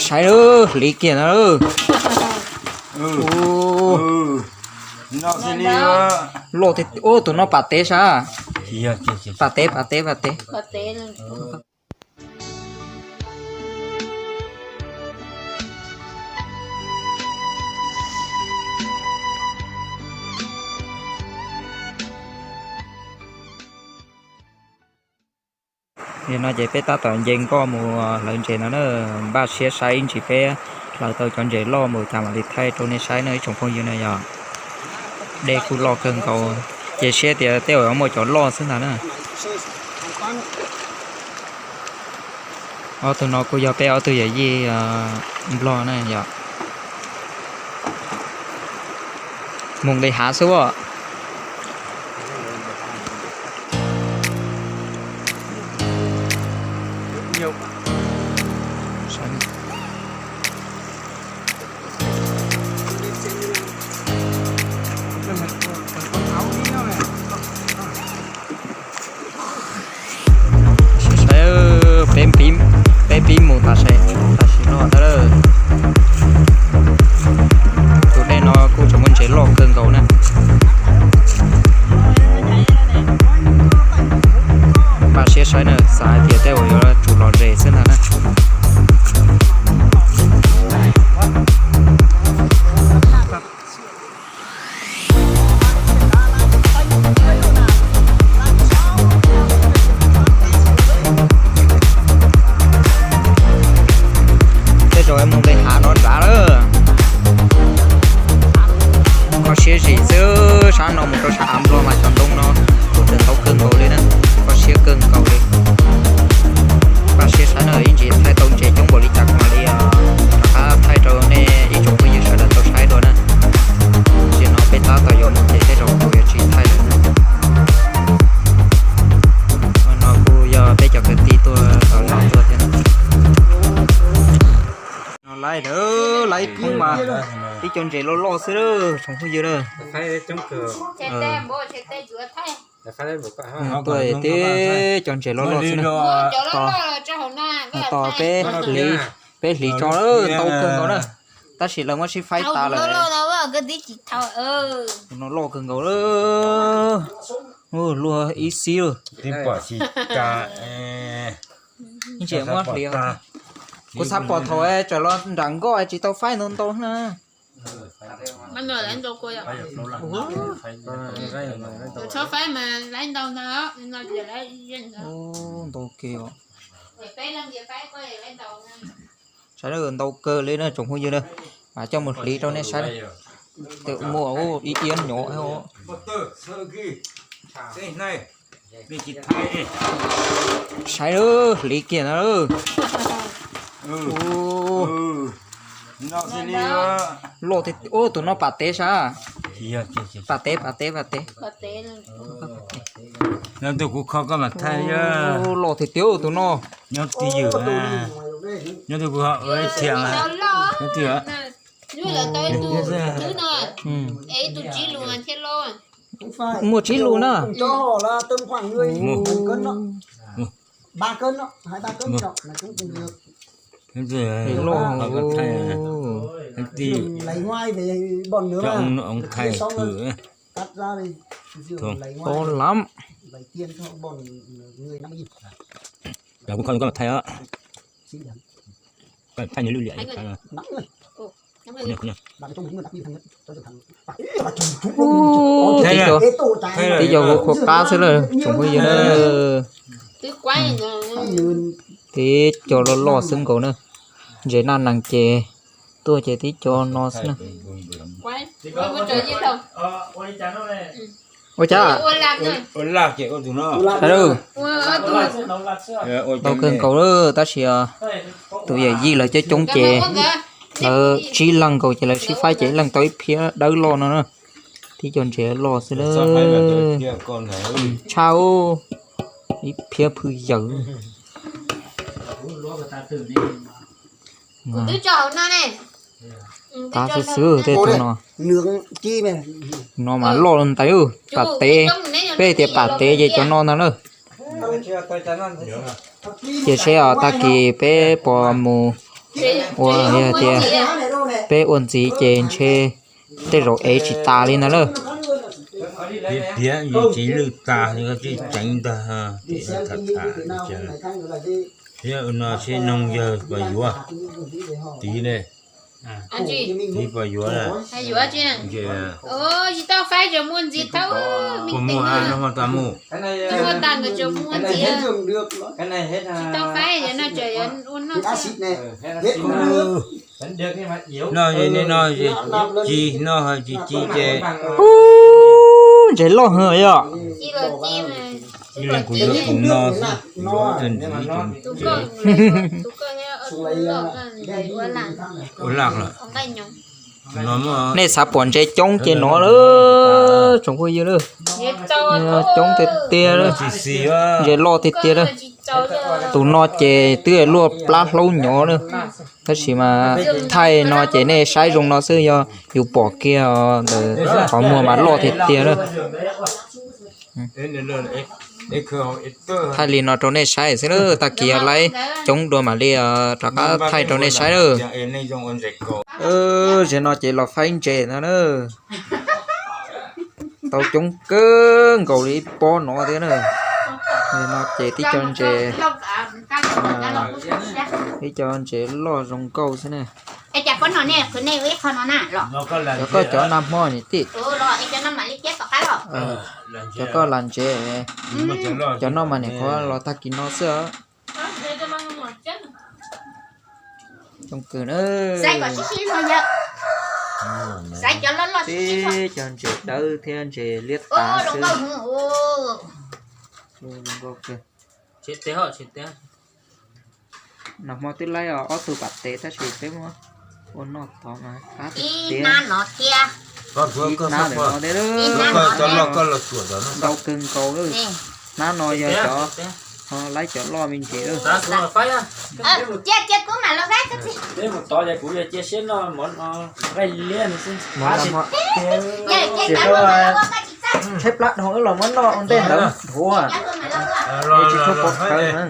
Saib lawm, hliv kiag na lawm. Loj thiab, ub, tus no pam tev sav. Pam tev, pam tev, pam tev. Yog no ces peb tab tom nce nkoj mus hlawv ntses no na, npaj siab saib ib ntsis peb hlawv tau cov ntses loj mus cas mam li thaij rau nej saib na ib tsoom phooj ywg na yog. Dej kuj loj kawg nkaus, ces siab tias tej zaum yuav muaj cov loj xwb ntag na. Ob tug no kuj yog peb ob tug yawm yij Nplog na yom. Mus nqis hav xwb as. Saib, peb pib mus tam sim, tam sim no ntag lawm. Tus dej no kuj tseem muaj ntses loj kawg nkaus na. Npaj siab saib na, xav hais tias tej zaum yuav tsum los zes xwb ntag na. Tej zaum mus nqis hav no nrad lawm. Koj siab zim xwb, sab no mus rau sab av Nplog mas cov ntoo no kuj tseem ntau kawg nkaus li na. Koj siab kawg nkaus li. Koj siab saib no ib ntsis thaij tau ntses coob npaum li cas kuv mam li rov qab thaij rau nej ib tsoom phooj ywg sawv daws tau saib dua na. Ntses no peb tab tom yuav mus ces tej zaum kuv yuav tsis thaij lawm na. No kuj yog peb cov kwv tij tuaj tom no tuaj thiab. No laib, laib ib thoob mas ib co ntses loj loj xwb tsoom phooj ywg na. Tuaj tib co ntses loj loj xwb na. Tos peb hliv, peb hliv tso, ntau kawg nkaus na. Tab sis lawv muab sib faib tas lawm. No loj kawg nkaus lawm. Luaj ib xib lawm. Ntses muab hliv. Kuv xav pom thaum tsam los nram nkoj tsis tau faib ntau ntau na. Ntau ke os. Saib ntau kawg li na tsoom phooj ywg na. Mas coj mus hliv rau nej saib. Twb muaj ib iab nyob. Saib, hliv kiag na. Loj thiab, ub, tus no pam tev sav. Pam tev, pam tev, pam tev. Nyob twg kuv kho koj mam thaij. Loj tiag tiag tus no. Nyob twg ywm, nyob twg kuv thiam, nyob twg. Muaj tsib lus na. Loj. To lắm. Ub, tib co, tib co kuv khuv qab xwb lawm tsoom phooj ywg na. Tib co loj loj xwb nkaus na. Ntses naj nees ces tuaj ces tib co no xwb na. Ua cas? Ntau kawg nkaus lawm tab sis tus yawm yij lawv coob coob ces lawv tsib leeg nkaus ces lawv sib faib ces ib leeg tau ib phiab dawb loj no na. Tib co ntses loj xwb na. Tshaj, ib phiab phwj yawm. Qab xwb xwb tej tus no. No mas loj ntais, pam tev. Peb tias pam tev ces cov no ntag na. Cia seb os, tag kis peb puas mus Ua yog tias peb ua ntxiv ces ntshe tej zaum ev tsis tas li ntag lawm. Piav piav tsis lwj tas li, koj tsis ceev ntag. Tham tham thiab no seb noog yawg puas yuav. Tiv ne, tiv puas yuav na. Tsis tau faib, muaj ntxiv tau. Puas muaj no ho tas mus. Tsis tau faib, no tseem ua noj xwb. Noj ces nej noj, ci noj ho tsis ci ces. Ub, ntses loj heev yom. Ib leeg kuv yuav tus no xwb, yuav tus ntxiv. Ua laj lawm. Nej xav pom ntses coob ces no lawm tsoom phooj ywg lawm. Coob tiag tiag lawm. Ntses loj tiag tiag lawm. Tus no ces twb luaj plab hlaub nyov lawm. Tab sis mas thaij no ces nej saib zoo no xwb, yog yus pom kiag ntawm qhov muag mas loj tiag tiag lawm. Thaij li no rau nej saib xwb na, tag kis yog laib coob dua mam li rov qab thaij rau nej saib na. Zaum no ces los faib ntses no na. Tau coob kawg nkaus li ib pob no thiab na. No ces tib co ntses, tib co ntses loj zoo nkauj xwb na. Cov koj cov nag hmo niam tij. Cov koj lam ntses, cov no mas niam qhuav los tag kis no xwb. Coob kawg na. Tib co ntses dawb thiab ntses liab tas xwb. Nag hmo twb laib ob tug pam tev tab sis peb muab ua noj tod mas qab tiag tiag. Ib hnab ntawm no thiab. Ntau kawg nkaus lawm. Hnab no yog cov, laib cov loj me ntsis lawm. Tshaib plab dhau wb los muab noj ua ntej ntawd dhuav, tsis tshua pom khawv na.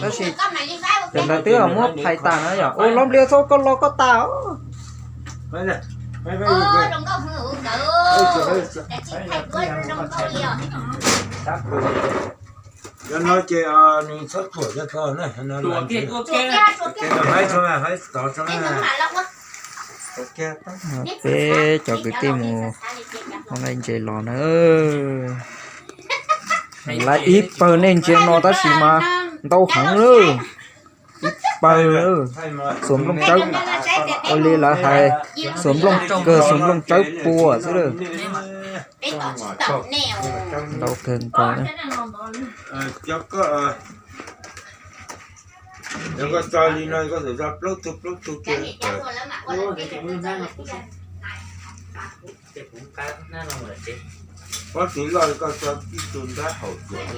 Tab sis cov ntawd twb muab phais tas na yom. Ua lob nplias txhob koj los koj tas. Cov no ces nws txhob tuam cov ko na. Peb cov kwv tij mus ua ntses los na. Lawv ib pawg nej ntsia no tab sis mas ntau heev lawm. Ib pawg, xuas nplooj tsawb, ua li lawv hais, xuas nplooj kawg, xuas nplooj tsawb pua xwb lawm. Ntau kawg nkaus. Pob tw loj koj tso ib tug nrab hauv tuam.